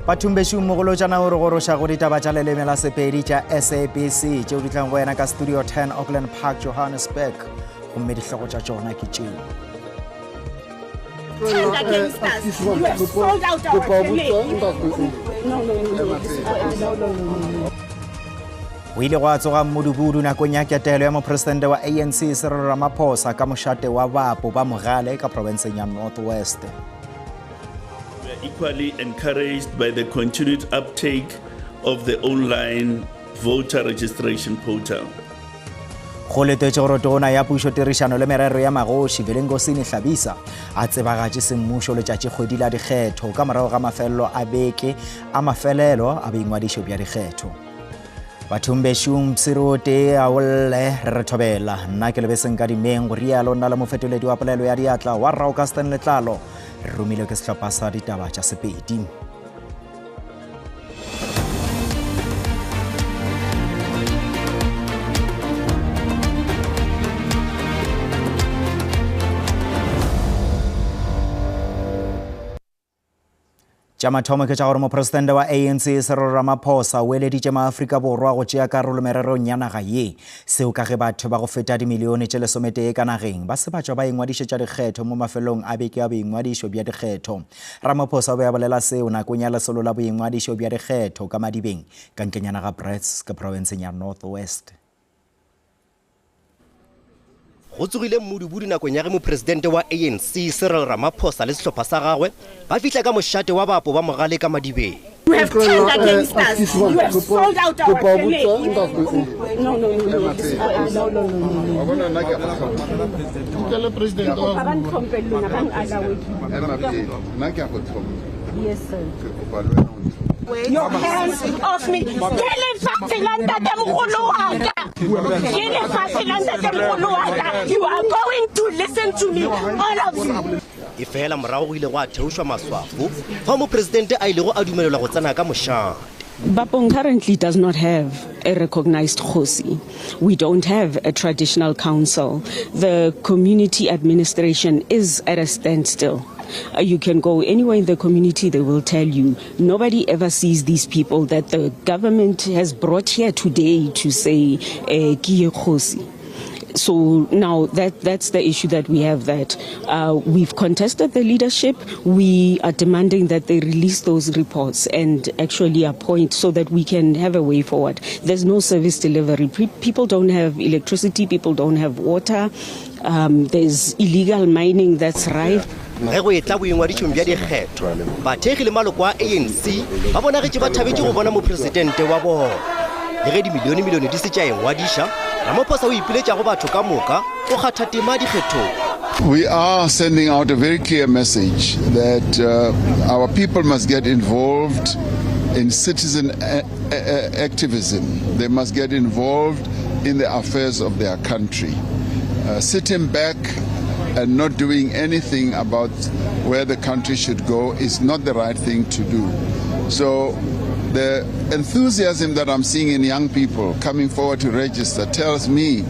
Bathong bešo mogolotšana o re goroša go ditaba tša leleme la Sepedi tša SABC tšeo di tlang go yena ka Studio 10 Auckland Park Johannesburg gomme dihlogo tša tšona ke tšeo. Go ile gwa tsoga mmudubudu nakong ya ketelo ya mopresidente wa ANC Cyril Ramaphosa ka mošate wa Bapo ba Mogale ka profenseng ya North West. We are equally encouraged by the continued uptake of the online voter registration portal. Go letetše gore tona ya pušo tirišano le merero ya magoši Velenkosini Hlabisa a tsebagatše semmušo letšatšikgwedi la dikgetho ka morago ga mafelelo a beke a mafelelo a boingwadišo bja dikgetho. Bathong bešung pshirote a o lle re re thobela nna ke lebeseng ka dimeng go rialo nna le mofetoledi wa polelo ya diatla wa Raukasten Letlalo re romilwe ke sehlopha sa ditaba tša Sepedi. Tša mathomo ke tša gore mopresidente wa ANC Cyril Ramaphosa o eleditše maAfrika Borwa go tšea karolo mererong ya naga ye. Seo ka ge batho ba go feta dimilione tše lesometee ka nageng ba se ba tšwa ba ingwadišetša dikgetho mo mafelong a beke a boingwadišo bja dikgetho. Ramaphosa o be a bolela seo nakong ya lesolo la boingwadišo bja dikgetho ka Madibeng ka ntlenyana ga Brits ka profenseng ya North West. Go tsogile mmudubudu nakong ya ge mopresidente wa ANC Cyril Ramaphosa le sehlopha sa gagwe ba fihla ka mošate wa Bapo ba Mogale ka Madibeng. You have turned against us. You have sold out our family. No, no, no, no. No, no, no, no. Yes, sir. Your hands off me. Ke lefatshe la ntatemogolo wa ka. Ke lefatshe la ntatemogolo wa ka. You are going to listen to me, all of you. Efela morago go ile gwa theošwa maswafo fao mopresidente a ilego a dumelelwa go tsena ka mošate. Bapong currently does not have a recognized kgosi. We don't have a traditional council. The community administration is at a standstill. Uh, you can go anywhere in the community, they will tell you. Nobody ever sees these people that the government has brought here today to say, eh, ke ye kgosi. So now that that's the issue that we have that uh, we've contested the leadership. We are demanding that they release those reports and actually appoint so that we can have a way forward. There's no service delivery. People don't have electricity, people don't have water. Um, there's illegal mining that's rife. Ge go etla boingwadišong bja dikgetho, bathekgi le maloko a ANC ba bonagetše ba thabetše go bona mopresidente wa bona. Le ge dimilionemilione di se tša ingwadiša, Ramaphosa o ipiletša go batho ka moka go kgatha tema dikgethong. We are sending out a very clear message that uh, our people must get involved in citizen activism. They must get involved in the affairs of their country. Uh, sitting back and not doing anything about where the country should go is not the right thing to do. So the enthusiasm that I'm seeing in young people coming forward to register tells me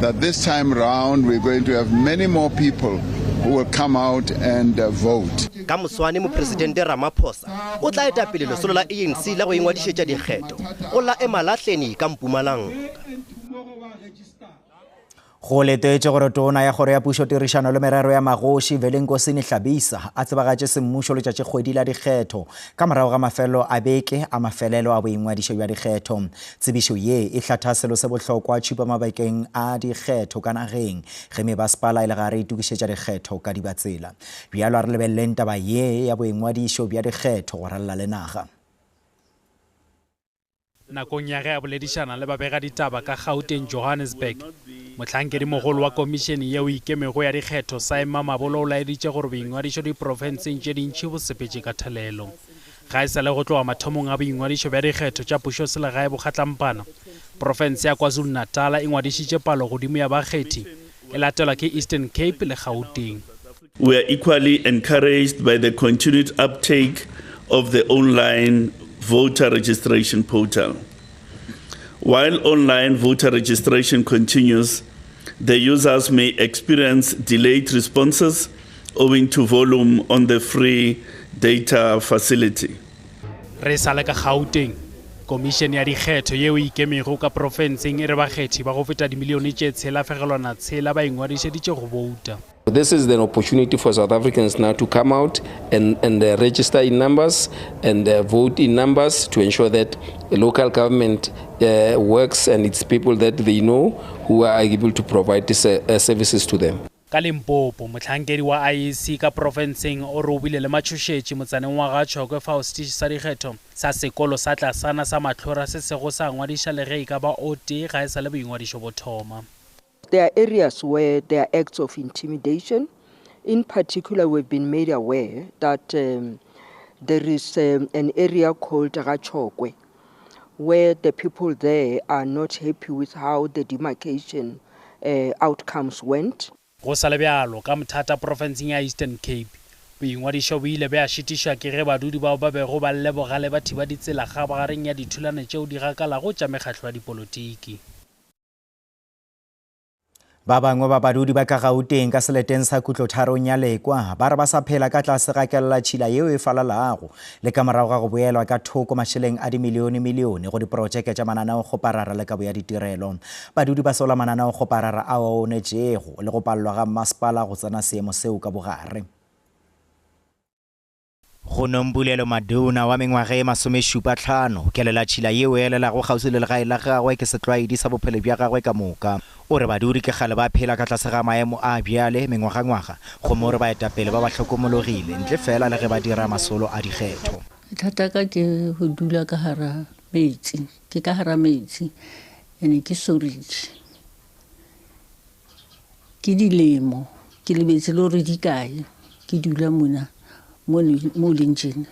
that this time round we're going to have many more people who will come out and uh, vote. Ka moswane Mopresidente Ramaphosa o tla eta pele lesolo la ANC la go ingwadišetša dikgetho go la Emalahleni ka Mpumalanga. Go letetše gore tona ya kgoro ya pušo tirišano le merero ya magoši Velenkosini Hlabisa a tsebagatše semmušo letšatšikgwedi la dikgetho ka morago ga mafelelo a beke a mafelelo a boingwadišo bja dikgetho. Tsebišo ye e hlatha selo se bohlokwa tšhupamabakeng a dikgetho ka nageng ge mebasepala e le gare e itokišetša dikgetho ka dibatsela. Bjalo a re lebeleleng taba ye ya boingwadišo bja dikgetho go ralala le naga. Nakong ya ge a boledišana le babegaditaba ka Gauteng, Johannesburg, mohlankedimogolo wa komišene yeo e ikemego ya dikgetho Saim Mamabolo o laeditše gore boingwadišo diprofenseng tše dintši bo sepetše ka thelelo. Ga e sa le go tloga mathomong a boingwadišo bja dikgetho tša pušoselegae bokgatlampana, profense ya KwaZulu-Natal e ngwadišitše palogodimo ya bakgethi, e latelwa ke Eastern Cape le Gauteng. We are equally encouraged by the continued uptake of the online voter registration portal. While online voter registration continues, the users may experience delayed responses owing to volume on the free data facility. Re sa le ka Gauteng, Komišene ya Dikgetho yeo e ikemego ka profenseng e re bakgethi ba go feta dimilione tše 6.6 ba ingwadišeditše go bouta. This is an opportunity for South Africans now to come out and, and uh, register in numbers and uh, vote in numbers to ensure that the local government uh, works and it's people that they know who are able to provide these uh, uh, services to them. Ka Limpopo, mohlankedi wa IEC ka profenseng o re o bile le matšhošetši motsaneng wa Ga-Chokwe fao setiši sa dikgetho sa sekolo sa tlasana sa Mahlora se sego sa ngwadiša le ge e ka ba o tee ga e sa le boingwadišo bo thoma. There are areas where there are acts of intimidation. In particular, we've been made aware that um, there is um, an area called Ga-Chokwe where the people there are not happy with how the demarcation uh, outcomes went. Go sa le bjalo, ka Mthata profenseng ya Eastern Cape, boingwadišo bo ile bja šitišwa ke ge badudi bao ba bego ba lle bogale ba thiba ditsela kgabagareng ya dithulano tšeo di gakalago tša mekgatlo ya dipolotiki. Ba bangwe ba badudi ba ka Gauteng ka seleteng sa Khutlotharong ya Lekwa ba re ba sa phela ka tlase ga kellatšhila yeo e falalago le ka morago ga go boelwa ka thoko mašeleng a dimilionemilione go diprotšeke tša mananeokgoparara le kabo ya ditirelo. Badudi ba sola mananeokgoparara ao a onetšego le go palelwa ga mmasepala go tsena seemo seo ka bogare. Go Nombulelo Maduna wa mengwaga e masomešupa-hlano, kelelatšhila yeo e elelago kgauswi le legae la gagwe ke setlwaedi sa bophelo bja gagwe ka moka. O re badudi ke kgale ba phela ka tlase ga maemo a bjale mengwagangwaga gomme o re baetapele ba ba hlokomologile ntle feela le ge ba dira masolo a dikgetho. Bothata ka ke go dula ka gara metsi, ke ka gara metsi ene ke soritše. Ke dilemo, ke lebetse le gore di kae, ke dula mona mo mo leng tjena.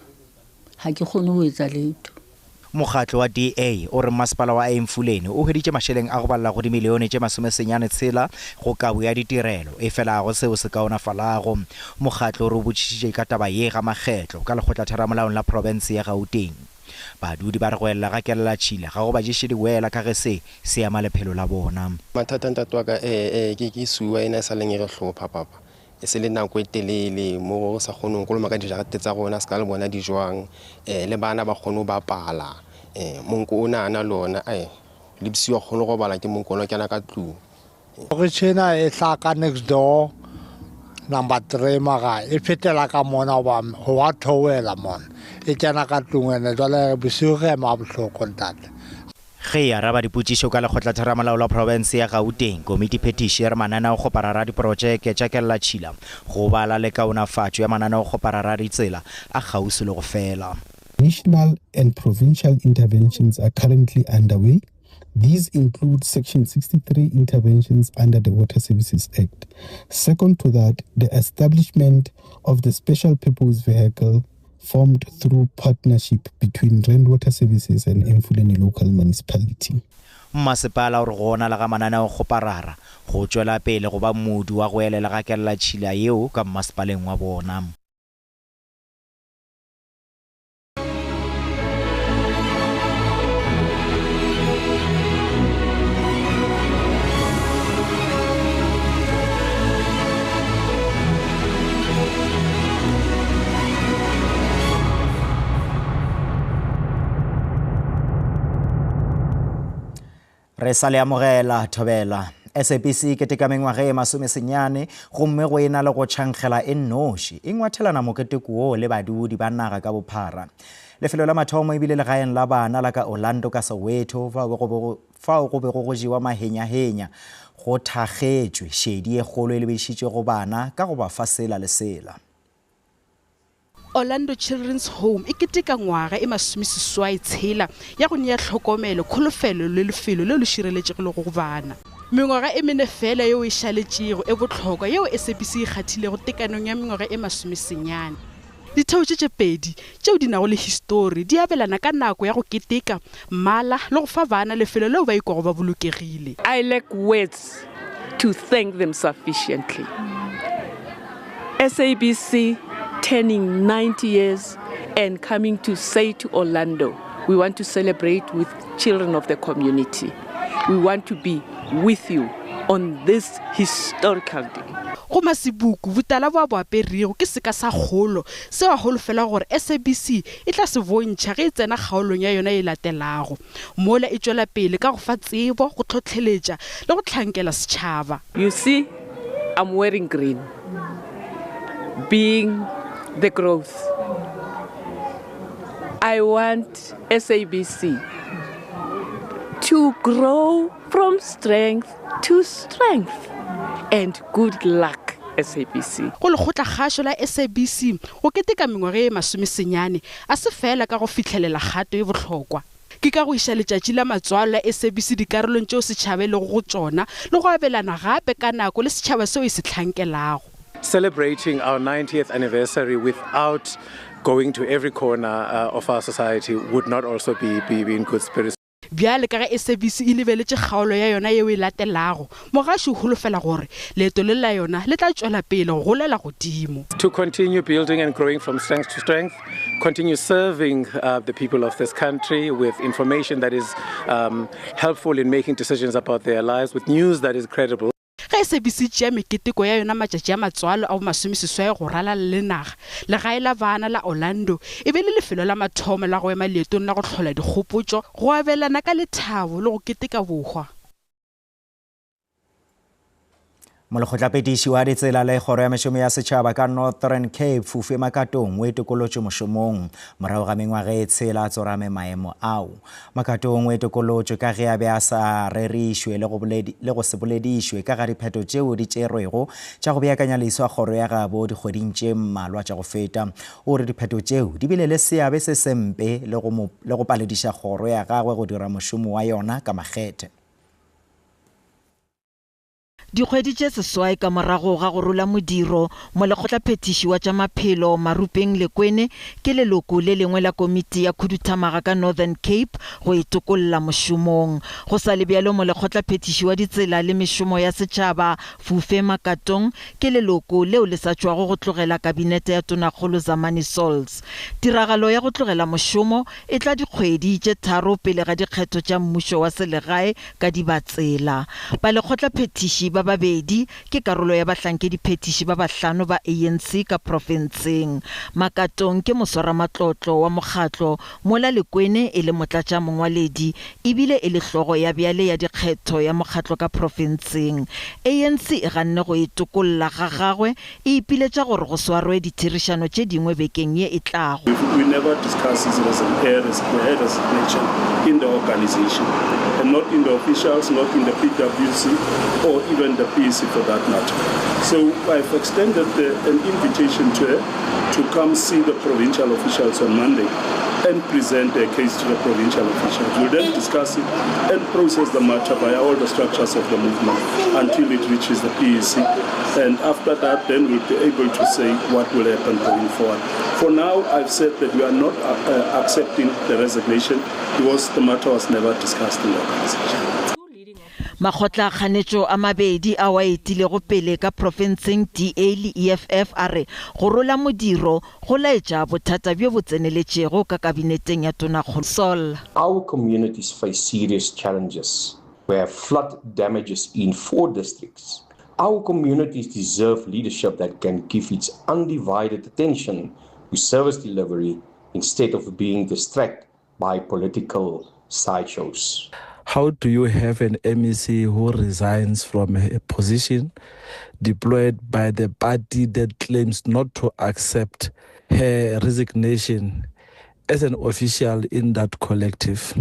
Ga ke kgone go etsa letho. Mokgatlo wa DA o re mmasepala wa Emfuleni o hweditše mašeleng a go balela go dimilione tše masomesenyane tshela go kabo ya ditirelo, efela ga go seo se kaonafalago. Mokgatlo o re o botšišitše ka taba ye ga makgetlo ka lekgotlatheramolaong la profense ya Gauteng. Badudi ba re go elela ga kelelatšhila ga go ba ješe diwela ka ge se se ama lephelo la bona. Mathata ntate wa ka ee ke ke sewer ena e sa leng e re hlopha papa e se le nako e telele mo re sa kgoneng go kolomaka dijarete tsa rona se ka le bona di jwang eh le bana ba kgone go bapala eh monko o na na le ona eh le bosiu kgone go robala ke monko ona kena ka tlung. Re tšhena e tla ka next door number 3 mara e fetela ka mona goba go wa theoela mona e kena ka tlung ene jwale bosigo re ema bohloko ntate. Ge e araba dipotšišo ka Lekgotlatheramolao la Profense ya Gauteng, Komiti Phethiši e re mananeokgoparara a diprotšeke tša kellatšhila, go bala le kaonafatšo ya mananeokgoparara a ditsela a kgauswi le go fela. National and provincial interventions are currently underway. These include Section 63 interventions under the Water Services Act. Second to that, the establishment of the special purpose vehicle formed through partnership between Rand Water Services and Emfuleni Local Municipality. Mmasepala o re go onala ga mananeokgoparara go tšwela pele go ba modu wa go elela ga kellatšhila yeo ka mmasepaleng wa bona. Re sa le amogela thobela. SABC e keteka mengwaga e masomesenyane gomme go e na le go tšhankgela e nnoši, e ngwathelana moketeko wo le badudi ba naga ka bophara. Lefelo la mathomo e bile legaeng la bana la ka Orlando ka Soweto fao go bego go jewa mahenyahenya go thakgetšwe šedi e kgolo e lebišitšwe go bana ka go ba fa sela le sela. Orlando Children's Home e keteka ngwaga e masomeseswai tshela ya go nea tlhokomelo, kholofelo le lefelo leo le šireletšegilego go bana. Mengwaga e mene fela yeo e šaletšego e bohlokwa yeo SABC e kgathilego tekanong ya mengwaga e masomesenyane. Ditheo tše tše pedi tšeo di nago le histori di abelana ka nako ya go keteka, mmala le go fa bana lefelo leo ba ikwago ba bolokegile. I lack words to thank them sufficiently. SABC turning 90 years and coming to say to Orlando, we want to celebrate with children of the community. We want to be with you on this historical day. Go Masibuku, botala bo a bo aperego ke seka sa kgolo seo a holofelago gore SABC e tla se bontšha ge e tsena kgaolong ya yona ye latelago, mola e tšwela pele ka go fa tsebo, go hlohleletša le go hlankela setšhaba. You see, I'm wearing green, being the growth. I want SABC to grow from strength to strength and good luck SABC. Go Lekgotlakgašo la SABC go keteka mengwaga ye masomesenyane a se feela ka go fihlelela kgato ye bohlokwa. Ke ka go iša letšatši la matswalo la SABC dikarolong tšeo setšhaba e lego go tšona le go abelana gape ka nako le setšhaba seo e se hlankelago. Celebrating our 90th anniversary without going to every corner uh, of our society would not also be, be, be in good spirits. Bjale ka ge SABC e lebeletše kgaolo ya yona yeo e latelago, mogaši o holofela gore leeto le la yona le tla tšwela pele go golela godimo. To continue building and growing from strength to strength, continue serving uh, the people of this country with information that is um, helpful in making decisions about their lives, with news that is credible. Ge SABC e tšea meketeko ya yona matšatši a matswalo a bomasomeseswai go ralala le naga, legae la bana la Orlando e be le lefelo la mathomo la go ema leetong la go hlola dikgopotšo, go abelana ka lethabo le go keteka bohwa. Molekgotlapetiši wa ditsela le kgoro ya mešomo ya setšhaba ka Northern Cape, Fufe Makatong, o itokolotše mošomong morago ga mengwaga e tshela a tsorame maemo ao. Makatong o itokolotšwe ka ge a be a sa rerišwe le go, le go se boledišwe ka ga diphetho tšeo di tšerwego tša go beakanya leswa kgoro ya gabo dikgweding tše mmalwa tša go feta. O re diphetho tšeo di bile le seabe se sempe le go, mo, le go palediša kgoro ya gagwe go dira mošomo wa yona ka makgethe. Dikgwedi tše seswai ka morago ga go rola modiro, Molekgotlaphethiši wa tša Maphelo, Marupeng Lekwene, ke leloko le lengwe la komiti ya khuduthamaga ka Northern Cape go e tokolla mošomong. Go sa le bjalo, Molekgotlaphethiši wa Ditsela le Mešomo ya Setšhaba, Fufe Makatong, ke leloko leo le sa tšwago go tlogela kabinete ya Tonakgolo Zamani Saulz. Tiragalo ya go tlogela mošomo e tla dikgwedi tše tharo pele ga dikgetho tša mmušo wa selegae ka dibatsela. Balekgotlaphethiši ba babedi ke karolo ya bahlankediphethiši ba bahlano ba ANC ka profenseng. Makatong ke moswaramatlotlo wa mokgatlo, mola Lekwene e le motlatšamongwaledi ebile e le hlogo ya bjale ya dikgetho ya mokgatlo ka profenseng. ANC e ganne go e tokolla ga gagwe, e ipiletša gore go swarwe ditherišano tše dingwe bekeng ye e tlago. We never discuss his resignation in the organization and not in the officials, not in the PWC or even the PEC for that matter. So I've extended the, an invitation to her to come see the provincial officials on Monday and present their case to the provincial officials. We'll then discuss it and process the matter by all the structures of the movement until it reaches the PEC. And after that, then we'll be able to say what will happen going forward. For now, I've said that we are not uh, uh, accepting the resignation because the matter was never discussed in the organization. Makgotla a kganetšo a mabedi ao a etilego pele ka profenseng DA le EFF a re go rola modiro go laetša bothata bjo bo tseneletšego ka kabineteng ya Tonakgolo Sol. Our communities face serious challenges. We have flood damages in four districts. Our communities deserve leadership that can give its undivided attention to service delivery instead of being distracted by political sideshows. How do you have an MEC who resigns from a position deployed by the party that claims not to accept her resignation as an official in that collective?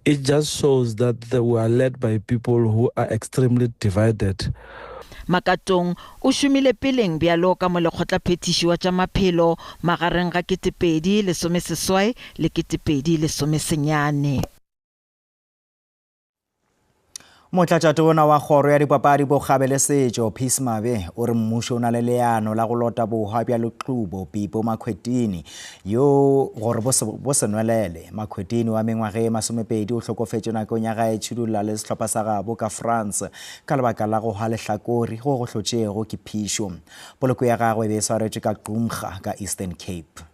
It just shows that they were led by people who are extremely divided. Makatong o šomile peleng bjalo ka molekgotlaphethiši wa tša maphelo magareng ga 2018 le 2019. Motlatšatona wa kgoro ya dipapadi Bokgabe le Setšo, Peace Mabe, o re mmušo o na le leano la go lota bohwa bja Lexubo Pipo Makhwetini yo gore bo se, bo se nwelele. Makhwetini wa mengwaga e masomepedi o hlokofetše nakong ya ga e tšhidulla le sehlopha sa gabo ka France ka lebaka la go hwa lehlakori go go hlotšego ke phišo. Poloko ya gagwe e be e swaretšwe ka Qumrha ka Eastern Cape.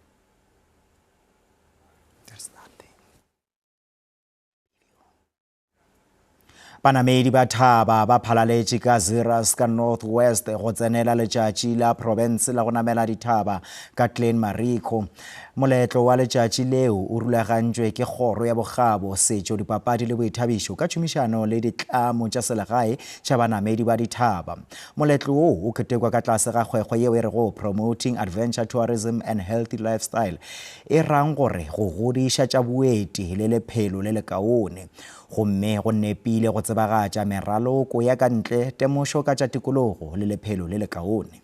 Banamedi ba thaba ba phalaletše ka Zeerust ka North West go tsenela letšatši la profense la go namela dithaba ka Klein Marico. Moletlo wa letšatši leo o rulagantšwe ke Kgoro ya Bokgabo, Setšo, Dipapadi le Boithabišo ka tšhomišano le ditlamo tša selegae tša banamedi ba dithaba. Moletlo wo o ketekwa ka tlase ga kgwekgwe yeo e rego Promoting Adventure Tourism and Healthy Lifestyle, e rang gore go godiša tša boeti le lephelo le lekaone. Gomme go nepile go tsebagatša meraloko ya ka ntle, temošo ka tša tikologo le lephelo le lekaone.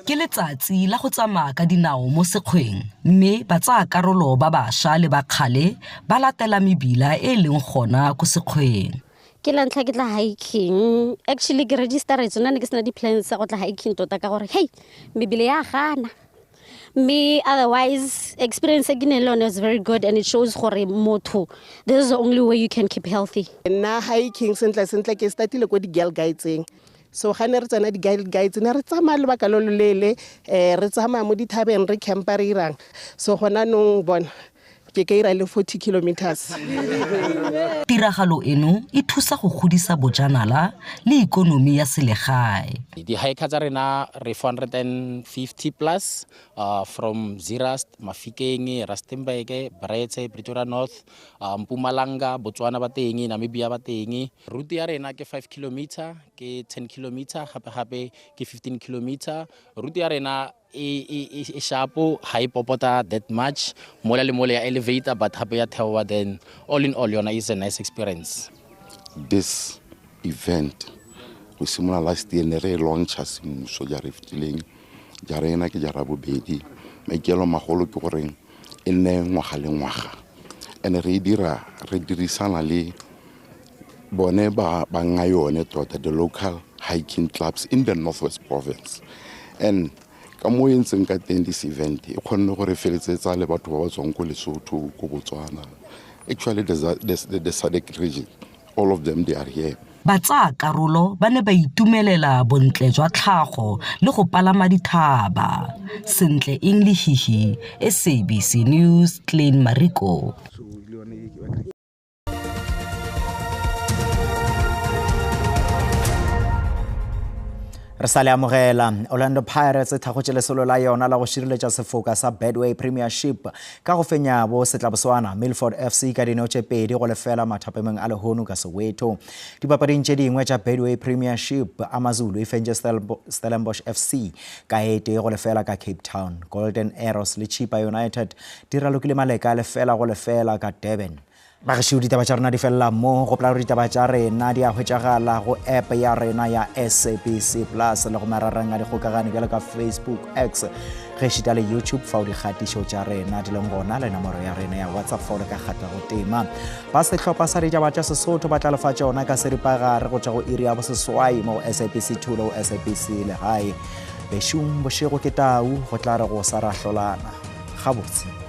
Ke letsatsi la go tsamaya ka dinao mo sekgweng mme batsayakarolo ba bašwa le ba kgale ba latela mebila e e leng gona ko sekgweng. Ke la ntlha ke tla hiking. Actually ke registeretswe, nna ne ke sena di-plans tsa go tla hiking tota ka gore hei mebele ya gana. Mme otherwise experience e ke neng le yone is very good and it shows gore motho this is the only way you can keep healthy. Nna hiking sentle sentle ke startile ko di-girl guides-eng. So ga ne re tsena di-girl guides ne re tsamaya lobaka lo loleele, re tsamaya mo dithabeng re campa re irang. So gona nong bona ke ka ira le 40 kilometers. Tiragalo eno e thusa go godisa bojanala le ikonomi ya selegae. Di-hiker tsa rena re 450 plus from Zeerust, Mafikeng, Rustenburg, Brits, Pretoria North, Mpumalanga, Botswana ba teng, Namibia ba teng. Route ya rena ke 5 kilometer, ke 10 kilometer, gape gape ke 15 kilometer. Route ya rena e sharpo, ga e popota that much, mola le mola ya elevator but gape ya theoa, then all in all yona is a nice experience. This event go simolola last year ne re e launcha semmuso jara e fetileng, jara ena ke jara bobedi. Maikaelelo magolo ke gore e nne ngwaga le ngwaga, and re e dira re dirisana le bone ba banga yone tota, the local hiking clubs in the Northwest Province. And ka mo e ntseng ka teng this event e kgonne gore feletse tsa le batho ba ba tswang ko Lesotho, ko Botswana, actually the SADC region, all of them they are here. Batsayakarolo ba ne ba itumelela bontle jwa tlhago le go palama dithaba. Sentle Eng Lehihi, SABC News, Klein Mariko. Re sa le amogela. Orlando Pirates e thakgotše lesolo la yona la go šireletša sefoka sa Betway Premiership ka go fenya bo Setlaboswana Milford FC ka dino tše 2-0 mathapemeng a lehono ka Soweto. Dipapading tše dingwe tša Betway Premiership, AmaZulu e fentše Stellenbosch FC ka e 1-0 ka Cape Town. Golden Arrows le Chippa United di ralokile maleka a 0-0 ka Durban. Bagešo, ditaba tša rena di felela mo. Gopola gore ditaba tša rena di a hwetšagala go app ya rena ya SABC Plus le go mararang a dikgokagano bjalo ka Facebook, X, gešita le YouTube, fao dikgatišo tša rena di leng gona, le nomoro ya rena ya WhatsApp fao le ka kgata go tema. Ba sehlopha sa ditaba tša Sesotho ba tla lefa tšona ka seripagare go tšwa go iri ya boseswai mo go SABC 2 le go SABC Legae. Bešung bošego ke tau, go tla re go sa ra hlolana. Gabotse.